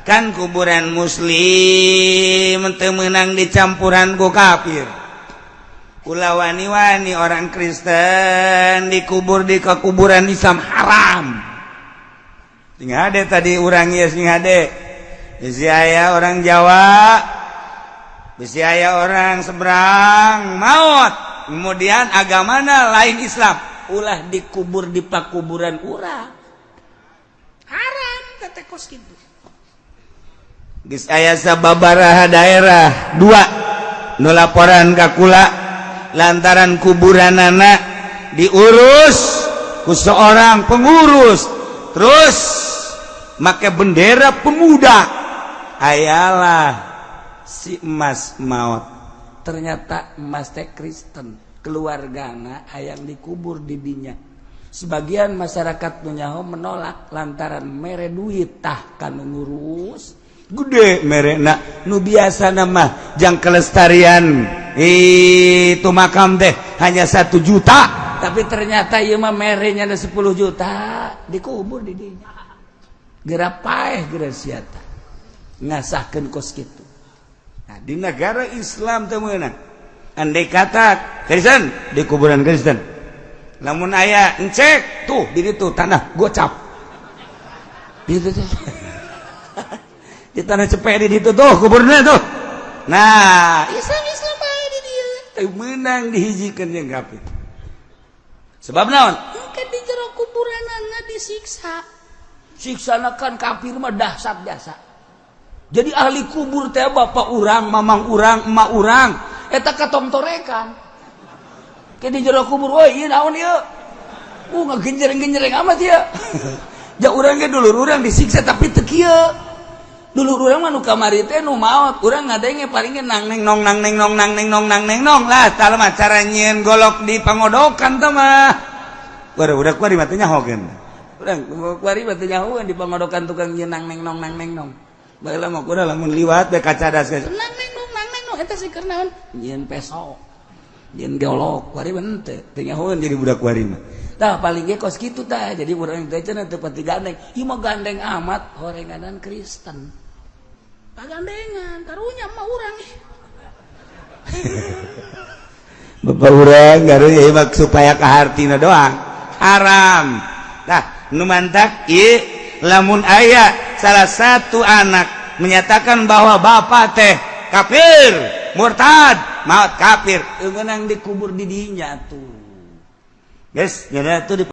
Kan kuburan muslim teu meunang dicampuran ku kafir. Ulah wani-wani orang Kristen dikubur di kekuburan Islam, haram. Sing hade tadi urang ieu, sing hade. Bisi aya orang Jawa, bisi aya orang seberang maut, kemudian agamana lain Islam, ulah dikubur di pakuburan urang, haram teh kos kitu. Geus aya sababaraha daerah, dua nu laporan ka kula lantaran kuburanana diurus ku seorang pengurus, terus make bendera pemuda. Ayalah si emas maut, ternyata emas teh Kristen, keluargana hayang dikubur di dinya. Sebagian masyarakat nyaho menolak lantaran mere duit tah kan ngurus gede merena. Nu biasa nama jang kelestarian itu makam teh hanya 1 juta, tapi ternyata ieu mah merenya ada 10 juta, dikubur di dinya. Geura paeh, geura siata ngasahkeun kos kitu. Nah, di negara Islam teu meunang. Andai kata Kristen di kuburan Kristen, lamun aya encek tuh di ditu tanah gocap di ditu tuh, di tanah cepet di ditu tuh kuburna tuh. Nah, Islam Islam bae di dieu teu meunang dihijikeun jeung kafir. Sebab naon? Engke di jero kuburanana disiksa. Siksana kan kafir mah dahsyat biasa. Jadi ahli kubur teh bapak urang, mamang urang, emak urang eta katongtorekan ke di jero kubur. Woi, ieu naon ieu? Ngagenjreng-genjreng amat ya. Ja urang ge dulur urang disiksa, tapi teu kieu. Dulur urang mah nu kamari teh nu maot, urang ngadenge paling ge nang neng nong nang neng nong nang neng nong nang neng nong lah. Tah mah cara nyieun golok di pangodokan teh mah. Baru udah kuari mah teh nyahokeun. Urang kuari mah teh nyahokeun di pangodokan tukang nyieun nang neng nong nang neng nong. Baheula mah kuda lamun liwat be kacadas nang neng nong nang neng nong, eta sih keur naon? Nyieun peso. Nyieun golok kuari mah henteu, teu nyahoeun jadi budak kuari mah. Tah, paling ge kos kitu tah. Jadi urang teh cenah teu pati gandeng. Ieu mah gandeng amat horenganan Kristen. Pagandengan karunya mah urang. Bapak urang garunya mah supaya kahartina doang, haram. Nah, nu mantak ieu lamun aya salah satu anak menyatakan bahwa bapak teh kafir, murtad, maut kafir, meunang dikubur di dinya tuh. Guys, nyana tuh di